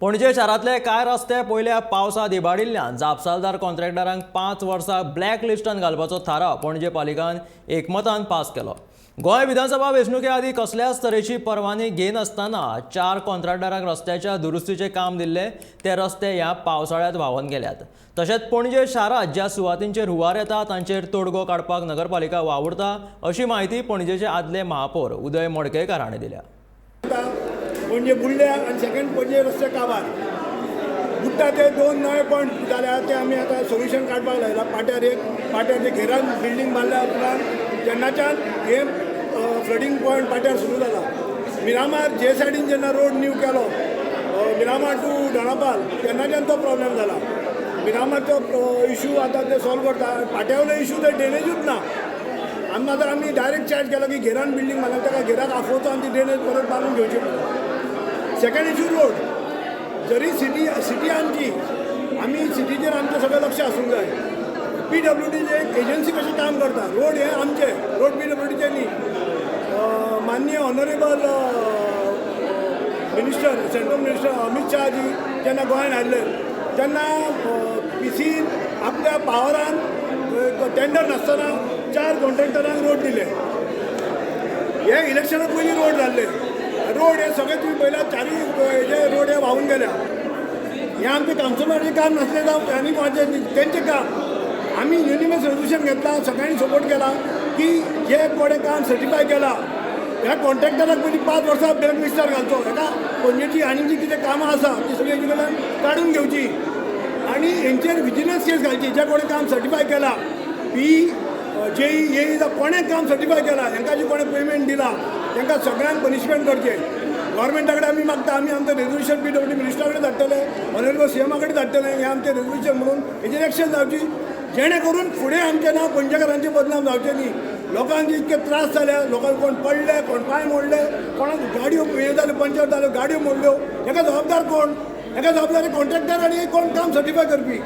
पणजे शारांतले कांय रस्ते पयल्या पावसांत इबाडिल्ल्यान जापसालदार कॉन्ट्रॅक्टरांक 5 वर्सां ब्लॅक लिस्टांत घालपाचो थाराव पणजे पालिकान एकमतान पास केलो. गोंय विधानसभा वेंचणुके आदीं कसल्याच तरेची परवानगी घेनासतना चार कॉन्ट्रॅक्टरांक रस्त्याच्या दुरुस्तीचें काम दिल्लें. ते रस्ते ह्या पावसाळ्यांत व्हांवन गेल्यात. तशेंच पणजे शारांत ज्या सुवातींचेर हुंवार येता तांचेर तोडगो काडपाक नगरपालिका वावुरता, अशी म्हायती पणजेचे आदले महापौर उदय मडकयकार हांणी दिल्या. पणजे बुडल्या आनी सेकंड पणजे रस्ते काबार. बुडटा ते दोन नवे पॉयंट जाल्या, ते आमी आतां सोल्युशन काडपाक लायला. पाट्यार एक, पाट्यार जे घेरान बिल्डींग बांदल्या उपरांत तेन्नाच्यान हे फ्लडींग पॉयंट पाट्यार सुरू जाला. मिरामार जे सायडीन जेन्ना रोड न्यू केलो, मिरामार टू दोनापावल, तेन्नाच्यान तो प्रॉब्लेम जाला. मिरामारचो इशू आतां ते सॉल्व करता. पाट्या वयलो इशू ते ड्रेनेजूच ना. आमी आतां आमी डायरेक्ट चार्ज केलो की घेरान बिल्डींग बांदला, ताका घेराक आफोवचो आनी ती ड्रेनेज परत बांदून घेवची म्हणून. Second issue road. जरी सिटी सिटी आमची, आमी सिटीचेर आमचें सगळें लक्ष आसूंक जाय. पीडब्ल्यूडीचे एक एजन्सी कशें काम करता. रोड हे आमचे, रोड पीडब्ल्यूडीचे न्ही. माननीय honourable minister, central minister Amit Shahji जेन्ना गोंयांत आयिल्ले तेन्ना पीसीन आपल्या पावरान टेंडर नासतना चार कॉन्ट्रॅक्टरांक रोड दिले. हे इलेक्शना पयलीं रोड जाल्ले. रोड हे सगळे तुमी पळयल्यार चारूय हेजे रोड हे व्हांवून गेल्या. हें आमचें कावन्सिलराचें काम नासलें जावं आनी कोणाचें न्ही, तेंचें काम. आमी युनिमस रेजोल्युशन घेतला, सगळ्यांनी सपोर्ट केला की जे कोणें काम सर्टिफाय केला ह्या कॉन्ट्रॅक्टराक पयलीं 5 वर्सां ब्लॅक लिस्टार घालचो. हेका पणजेची आनी जी कितें कामां आसा ती सगळीं हेजे कडल्यान काडून घेवची आनी हेंचेर विजिलन्स केस घालची. जे कोणें काम सर्टिफाय केला, पी जेई, एई, कोणें काम सर्टिफाय केला, हेंकां जे कोणें पेमेंट दिला तांकां सगळ्यांक पनिशमेंट करचें. गव्हर्मेंटा कडेन आमी मागता. आमी आमचें रेजोल्युशन पीडब्ल्यूडी मिनिस्टरा कडेन धाडटले, ऑनरेबल सीएमा कडेन धाडटले. हें आमचें रेजोल्युशन म्हणून हेजेर एक्शन जावची, जेणे करून फुडें आमचें नांव, पणजेकारांचें बदनाम जावचें न्ही. लोकांक इतके त्रास जाल्या, लोकांक कोण पडले, कोण पांय मोडले, कोणाक गाडयो हें जाल्यो, पंचर जाल्यो, गाडयो मोडल्यो. हेका जबाबदार कोण? हेका जबाबदार कॉन्ट्रॅक्टर आनी कोण काम सर्टिफाय करपी.